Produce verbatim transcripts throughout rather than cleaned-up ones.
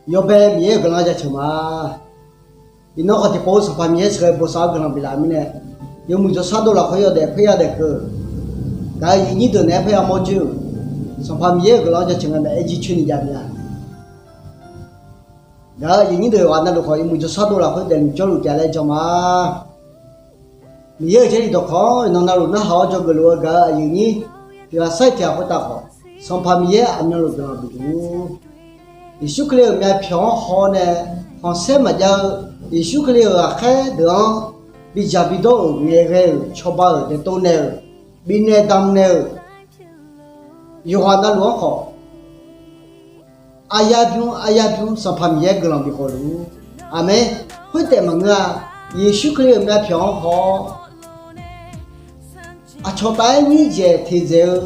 Yawbae Miqyaer-euq guiqlanq jaceuq ma. Iqnan khawf tiqpov-eu Sanqpaq Miqyaer sheuqghae bosav-awr guiqlanq biflaf-eu mirnae, yawmuiq jawrshar dov lafkhoer yawdaef khoerya daef keuv, gaq-euq aqyuif nyir deuq naeq-aer parya mawr joer-euq, Sanqpaq Miqyaer-euq guiqlanq-anr jaceuq ngae mae, aer jircoer ni jav mir-a. Gaq-euq aqyuif nyir deuq yawqghaq navluf khawf, yawmuiq jawrshar dov lafkhoer daefluf jawrluf taef laer jan ma. Miqyaer-euq Jarlif dawqkawq-anr iqnan navluf narhaq-awr dzawgeuf luf-eu gaq-euq aqyuif nyir tiq ghaq sar-iq tiq ghaq khoertav khawf, Sanqpaq Miqyaer aqmyanluf guiqlanq bif luf-ur. Yeqsur Kali-euq myavpyawq-anr haw-awr nae, khanqsaer maqjav-eu Yeqsur Kali-euq ghaqkhaer deuq-anr bidzaq bidawr-euq ngaeqghae-euq cawba-euq daeqtov naeq-euq bifnaeq damq naeq-euq yawqghaq navluf-anr khawf, aqyar bymr aqyar bymr Sanqpaq Miqyaer guiqlanq bif khawf luf-ur. Aqmeq. Khoertaef maqngeur-a. Yeqsur Kali-euq myavpyawq-anr haw-awr, aqcawq taf-aer nyir dzaeq teq dzaeq-eu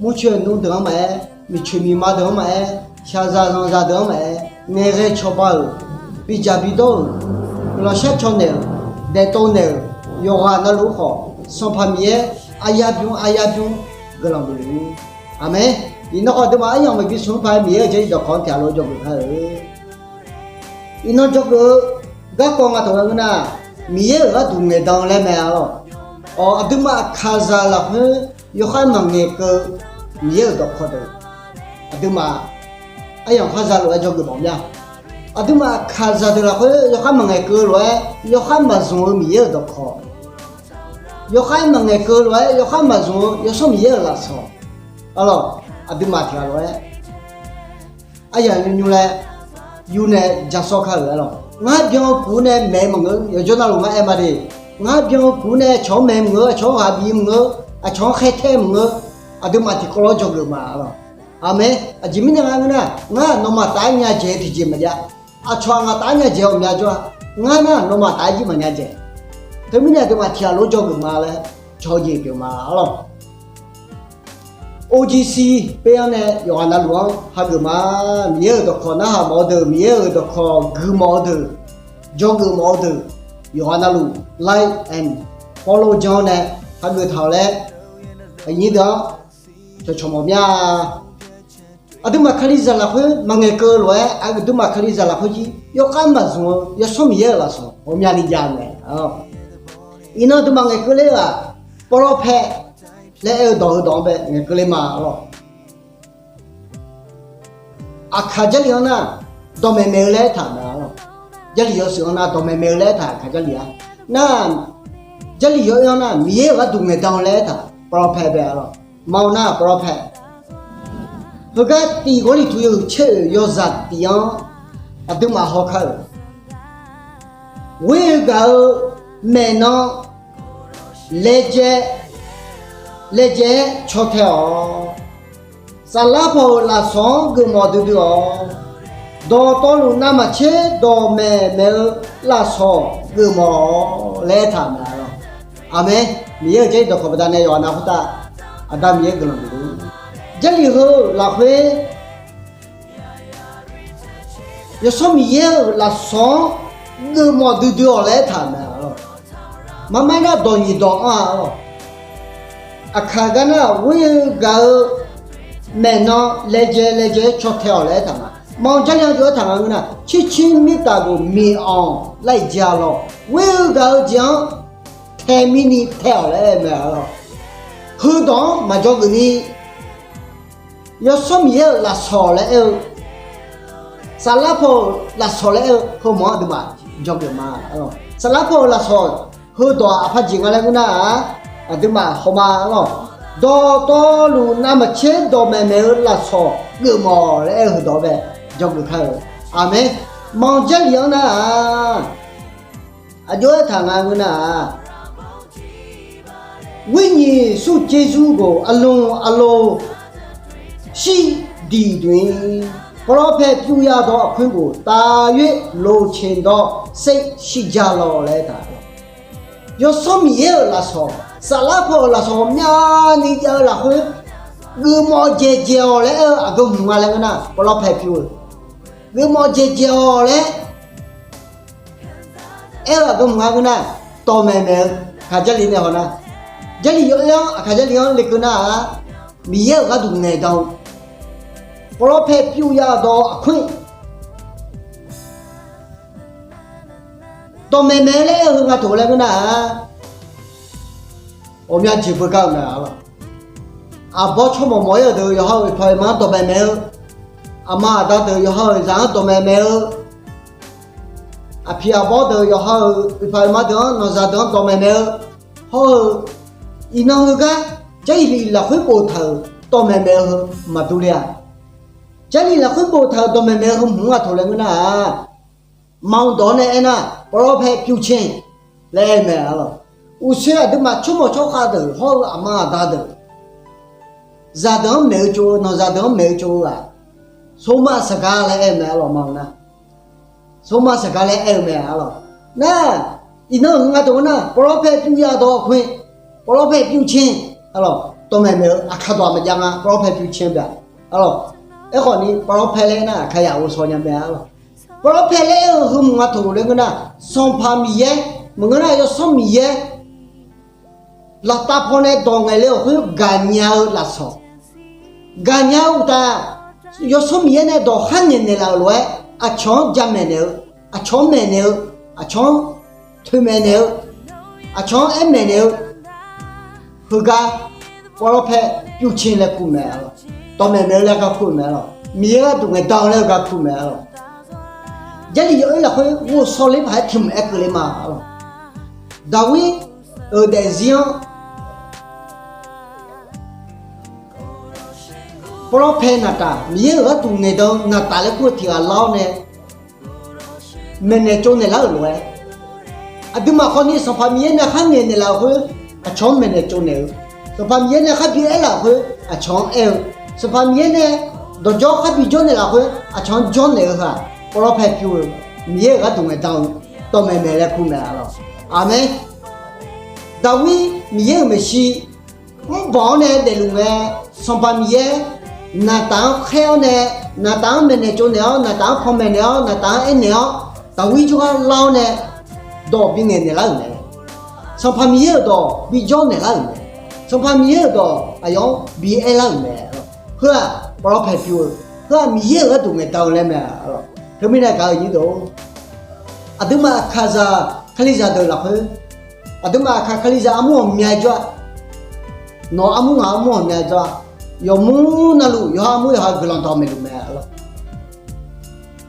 murcoeq nmr deuq-anr maqaer, miqcoeq miqma deuq-anr maqaer, shaqzaq zanqzaq deuq-anr maqaer, ngaeqghae cawba-euq, bidzaq bidawr-euq, guiqlanq shar caw naeq-euq, daeqtov naeq-euq yawqghaq navluf-anr khawf, Sanqpaq Miqyaer aqyar bymr aqyar bymr guiqlanq bif luf-ur. Aqmeq. Iqnan khawf aqduimaf aryamq maeqbi smq-anr paq-aer Miqyaer-euq Jarlif dawqkawq-anr tiq ghaq lof-aer dzawgeuf kar-eu. Iqnan dzawgeuf-eu garkawv nga taq-eu ngeur nar, Miqyaer-euq gharduq ngaeqdan laer mae-a lawq. Awq, aqduimaf aqkaqzaq lafkhoer yawkhav maqngaeq keuv-eu Miqyaer-euq dawqkawq deuq, aqduimaf aryamq khar za lof-aer dzawgeuf mawf mir-a. Aqduimaf aqkaqzaq deuq lafkhoer yawkhav maqngaeq keuv-eu lof-aer yawkhav maqzmq-eu Miqyaer-euq dawqkawq, yawkhav maqngaeq keuv-eu lof-aer yawkhav maqzmq-eu Yawsanr Miqyaer-euq lafsawq, a lawq, aqduimaf tiq ghaq lof-aer aryaq nymr nymr laer yur nae ja sawr kar-euq-a lawq. Ngar byan-eu kuq nae maeq-eu maqngeur, yawqjawr navluf ngar aer ma de. Ngar byan-eu kuq nae aqcawq-anr maeq maqngeur, aqcawq-anr ghaq bif maqngeur, aqcawq-anr khaer tae maqngeur, aqduimaf tiqkawv lof-aer dzawgeuf ma-a lawq. Aqmeq. Aqjeq mirnae nga ngeur nar, ngar nawmaf taf-aer nya dzaeq-eu tiqjeq maqjav. Aqcawq-aq ngaq taf-aer nya dzaeq-awq myav jawr-a. Ngar nar nawmaf taf-aer jir maqnya dzaeq. Teumirnae aqduimaf tiq ghaq lof-aer dzawgeuf ma laer cawq-eu jeq pyeuf ma-a lawq. O G C page-anr nae yawqghaq navluf-anr hageuf ma. Miqyaer-euq dawqkawq narhaq mawf-eu deuq, Miqyaer-euq dawqkawq guimawf-eu deuq, dzawgeuf mawf-eu deuq, yawqghaq navluf like and follow jan-awr nae hageuf taq-awq laer aqnyir deuq-anr cawqcawq mawf mir-a. Aqduimaf Kalizaq lafkhoer maqngaeq keuv-eu lof-aer, aqduimaf Kalizaq lafkhoer jir yawkhav maqzmq-eu Yawsanr Miqyaer-euq lafsawq ghawqmyani jav-eu mae. Iqnan aqduimaf ngaeqkeuv ler-eu-aq, pawrlawr pae laer aer-eu dawq heudawq-anr bae ngaeqkeuv ler ma-a lawq. Aqkaq Jarlif-anr nar, dawqmaeq maeq-eu laer aertaq mae-a lawq. Jarlif yawshuif-anr nar, dawqmaeq maeq-eu laer aertaq aqkaq Jarlif-a. Nar, Jarlif yawoer-anr nar, Miqyaer-euq gharduq ngaeqdan-eu laer aertaq pawrlawr pae bae-a lawq. Ma-eu nar pawrlawr pae. Heugar tiq Gawrliqtu yawhuiq tser oeq yawzaq tiq-anr aqduimaf haw kar-euq, ghoer-eu gaq-eu maeqnan laejae, laejae-aer caw tae-awq. Saflar paw-euq lafsawq-anr geufmawf duidui-awq. Dawqtawvluf navmaqtser dawqmaeq maeq-eu lafsawq geufmawf-awq laer aertaq mae-a lawq. Aqmeq. Miqyaer-euq Jarlif dawqkawq baqdanae yawqha nav khoertav Aqda Miqyaer guiqlanq bif luf-ur. Jarlif heu-euq lafkhoer Yawsanr Miqyaer-euq lafsawq-anr geufmawf duidui-awq laer aertaq mae-a lawq. Marmar nar dawq nyiq dawq anr-a lawq. Aqkaq gar nar ghoer-eu gaq-eu maeqnan laejae laejae-aer caw tae-awq laer aertaq nga. Ma-eu Jarlif-anr jov-aer taq nga ngeur nar, circir mirtaf dov miq-anr laejae-a lawq. Ghoer-eu gaq-eu jeq-anr tae mirni tae-awq laer aer-eu mae-a lawq. Heudawq-anr maqdzawgeuf ni Yawsanr Miqyaer-euq lafsawq laer aer-eu, saflar paw-euq lafsawq laer aer-eu heumawq-anr aqduimaf dzawgeuf ma. Saflar paw-euq lafsawq heudawq-aq aqpaq jeq nga laer ngeur nar-aq, aqduimaf hawma-a lawq. Dawqtawvluf navmaqtser dawqmaeq maeq-eu lafsawq geufmawf laer aer-eu heudawq-anr bae dzawgeuf kar-eu. Aqmeq. Ma-eu Jarlif-anr nar-aq, aqjox-aer taq nga ngeur nar-aq, วิญญาณบริสุทธิ์ Jeqzur-euq aqlmq aqlo shir diq dmq-ir, พระพร pyur yadawr aqkuir bof ตาย loqceq dawr ser shirja lawq laer aertaq. Yawsanr Miqyaer-euq lafsawq, saflar paw-euq lafsawq ghawqmyani jav-eu lafkhoer geufmawf dzaeqdzaeq-awq laer aer-eu aqgeu hmq nga laer ngeur nar, พระพร pyur-eu geufmawf dzaeqdzaeq-awq laer aer-eu aqgeu hmq nga ngeur nar, dawqmaeq maeq-eu aqkaq Jarlif nae haw nar, Jarlif yawoer-anr aqkaq Jarlif-anr lekeuv nar-aq, Miqyaer-euq gharduq ngaeqdan-eu พระพร pyur yadawr aqkuir Dawqmaeq maeq-eu laer aer-eu heu nga toq laer ngeur nar-aq, ghawqmya jeq beugar-eu mae arlawq. Aqbawr tsawrmawq mawq-ir-euq deuq yawqha-euq oeqpaq oeqma-anr dawqmaeq maeq-eu, aqma aqda deuq yawqha-euq zaq-anr dawqmaeq maeq-eu, aqpiq aqbawr deuq yawqha-euq oeqpaq oeqma deuq-anr nawqzaq deuq-anr dawqmaeq maeq-eu, hawr-eu iqnan heugar Jarlif lafkhoer boftaq-euq dawqmaeq maeq-eu heu maqdur ler-a. Jarlif lafkhoer boftaq-euq dawqmaeq maeq-eu heu hmq-anr aqtoq laer ngeur nar-aq, maqanr dawq-awr nae aernar, pawlawr pae pyur caer laer aer-eu mae arlawq. Uqshoe aqduimaf tsawrmawq tsawrkhav deuq hawr-eu aqma aqda deuq, zaqdeuq-anr maeq-eu tsov-eu, nawqzaq deuq-anr maeq-eu tsov-eu-aq, sawrma saqgar laer aer-eu mae arlawq, maqanr nar. Sawrma saqgar laer aer-eu mae arlawq. Nar, iqnan-euq heu nga dawq-eu nar, pawlawr pae pyur ya dawq khoer, pawlawr pae pyur caer arlawq, dawqmaeq maeq-eu aqkar dawq-aq maqjav nga, pawlawr pae pyur caer-eu bya arlawq. Aerkhawf ni pawlawr pae laer aer nar, aqkar yaf ghovshaw nya mae arlawq. Pawlawr pae laer aer-eu heu hmq nga toq laer ngeur nar, Sanqpaq Miqyaer maqngeur nar, Yawsanr Miqyaer laftav paw nae dawq ngaeq le-awq khoer gaqnya-eu lafsawq, gaqnya-eu uqtaf, Yawsanr Miqyaer nae dawq khar ngaeqnaeq laf-euq lof-aer, aqcawq-anr jamaeq naeq-eu, aqcawq-anr maeqnaeq-eu, aqcawq-anr toeqmaeq naeq-eu, aqcawq-anr aermaeq naeq-eu, heugar pawlawr pae pyur caer laer kur mae arlawq. Dawqmaeq maeq-eu laer gar kur-eu mae arlawq. Miqyaer gharduq ngaeqdan-eu laer-eu gar kur mae arlawq. Jarlif yawoer lafkhoer ghovshaw ler paq-aer tiq mq aer keuvle ma arlawq. Daqwir-euq daefzir-anr pawlawr pae Naqtaf, Miqyaer-euq gharduq ngaeqdan-eu Naqtaf laer kur-eu tiq ghaq lar-awr nae maeqnaeq tsovnaeq lar-euq lof-aer, aqduimaf khawf ni Sanqpaq Miqyaer nae khar ngaeqnaeq laf-euq khoer, aqcawq-anr maeqnaeq tsovnaeq-eu, Sanqpaq Miqyaer nae khar bi aer laf-euq khoer, aqcawq-anr aer-eu, Sanqpaq Miqyaer nae dawqjawr khar bi jawrnaeq laf-euq khoer, aqcawq-anr jawrnaeq-eu heu-aq, pawlawr pae pyur-eu, Miqyaer-euq gharduq ngaeqdan-eu dawqmaeq maeq laer kur mae arlawq. Aqmeq. Daqwir Miqyaer-euq maeqshi mrbanq-awr nae daefluf ngae, Sanqpaq Miqyaer Naqtaf-anr khaer-awr nae, Naqtaf-anr maeqnaeq tsovnaeq-awr, Naqtaf-anr panmaeq naeq-awr, Naqtaf-anr aernaeq-awr, Daqwir jawrgar lar-awr nae dawq bi ngaeqnaeq lar-euq mae. Sanqpaq Miqyaer-euq dawq bi jawrnaeq lar-euq mae. Sanqpaq Miqyaer-euq dawq aqyawf-anr bi aer lar-euq mae. Heu-aq pawlawr pae pyur-eu, heu-aq Miqyaer-euq gharduq ngaeqdan-eu laer mae. Teumirnae gaq-euq nyir deuq-or, aqduimaf aqkaqzaq kalizaq deuq lafkhoer, aqduimaf aqkaq kalizaq armur ghawqmya jawr-a. Nawq armur ngaq armur ghawqmya jawr-a. Yawqmur navluf yawqha armur yawqha guiqlanq dawq maeqluf mae arlawq.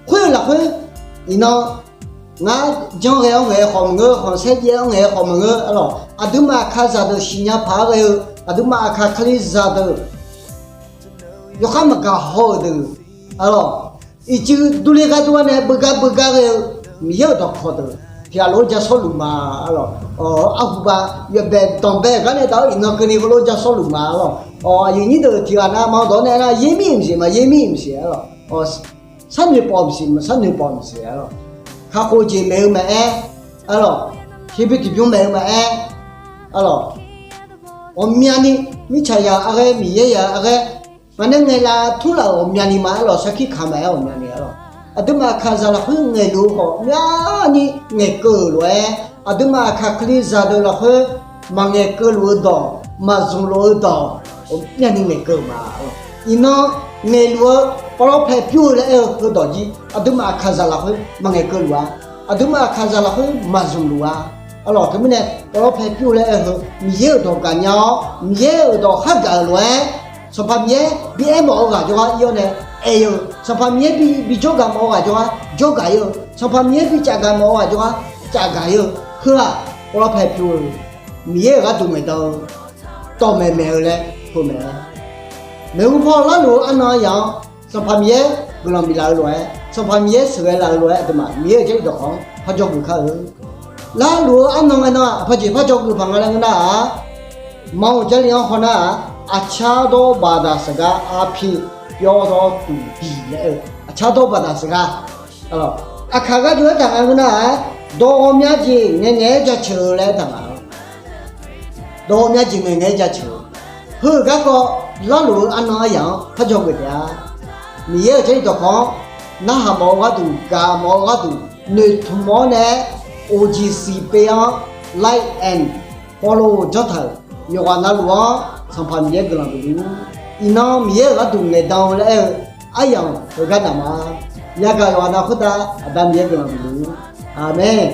Khoer-eu lafkhoer, iqnan ngar janr ghae-anr ngaeq-aer khawf maqngeur, khanqsaer jaev-anr ngaeq-aer khawf maqngeur arlawq. Aqduimaf aqkaqzaq deuq siqnya paq-aer ghae-eu, aqduimaf aqkaq kalizaq deuq yawkhav maqgaq haw-euq deuq arlawq. Ircuf durler gharduq-anr nae beugar beugar ghae-eu Miqyaer-euq dawqkawq deuq tiq ghaq lof-aer ja sawrluf ma arlawq. Arhubav yawbae danqbae-euq gar nae taf-awr iqnan keuvni heulof-aer ja sawrluf ma arlawq. Aqyuif nyir deuq tiq ghaq nav ma dawq-awr nae aernar, yaermir mqsiq ma, yaermir mqsiq arlawq. Sharnoeq pawf mqsiq ma, sharnoeq pawf mqsiq arlawq. Kakhof jeq maeq-eu maqaer arlawq. Shirbi tiqbymr maeq-eu maqaer arlawq. Ghawqmyani mirtsaq ya-eu arghaer, Miqyaer ya-eu arghaer, ngaq nae ngaeqlaf turlaf-euq ghawqmyani ma arlawq, sarkir kaq maqaer ghawqmyani arlawq. Aqduimaf aqkaqzaq lafkhoer ngaeqluf-eu khawf myani ngaeqkeuv-euq lof-aer, aqduimaf aqkaq kalizaq deuq lafkhoer maqngaeq keuvluf-eu dawq, maqzmq luf-eu dawq, ghawqmyani ngaeqkeuv-euq ma arlawq. Iqnan ngaeqluf-eu pawlawr pae pyur-eu laer aer-eu heudawq jir aqduimaf aqkaqzaq lafkhoer maqngaeq keuvluf-a. Aqduimaf aqkaqzaq lafkhoer maqzmq luf-a. Arlawq teumirnae pawlawr pae pyur-eu laer aer-eu heu Miqyaer-euq dawq gaqnya-awr, Miqyaer-euq dawq khar gaq-euq lof-aer, Sanqpaq Miqyaer bi aer mawf-eu ghaq jawrgar ir-awr nae aer-eu, Sanqpaq Miqyaer bi, bi jawrgaq mawf-eu ghaq jawrgar jawrgaq ir-eu, Sanqpaq Miqyaer bi cafgaq mawf-eu ghaq jawrgar cafgaq ir-eu, heu-aq pawlawr pae pyur-eu, Miqyaer-euq gharduq ngaeqdan-eu dawqmaeq maeq-eu laer heu mae. Maeqhu paw larluf-eu arnan aryaq-anr Sanqpaq Miqyaer guiqlanq biflaf-eu lof-aer, Sanqpaq Miqyaer sheuqghae laf-eu lof-aer, aqduimaf Miqyaer-euq Jarlif dawqkawq-anr par dzawgeuf kar-eu. Larluf-eu arnan ngae nan-aq, aqpaq jeq par dzawgeuf paq nga laer ngeur nar-aq, Maqanr-eu Jarlif-anr hawnar-aq, aqcar dawr baqdaq saqgar arpir pyawr dawr tuq diq laer-eu, aqcar dawr baqdaq saqgar. Aqkaq gar jov-aer taq nga ngeur nar-aq, dawq ghawqmya jeq ngaeqngaeq-aer jaceuq-eu laer aer taq nga. Dawq ghawqmya jeq ngaeqngaeq-aer jaceuq-eu, heu-euq garkawv larluf-eu arnan aryaq-anr par dzawgeuf taef-a. Miqyaer-euq Jarlif dawqkawq-anr narhaq mawf-eu gharduq, gaq mawf-eu gharduq, noeqtmq-awr nae-aer, ojiq siq pe-anr like and follow janrtaq-euq yawqghaq navluf-anr Sanqpaq Miqyaer guiqlanq bifluf-ur. Iqnan Miqyaer-euq gharduq ngaeqdan-eu laer aer-eu aryamq heugar naq ma. Yagaq yawqghaq nav khoertav Aqda Miqyaer guiqlanq bifluf-ur. Aqmeq.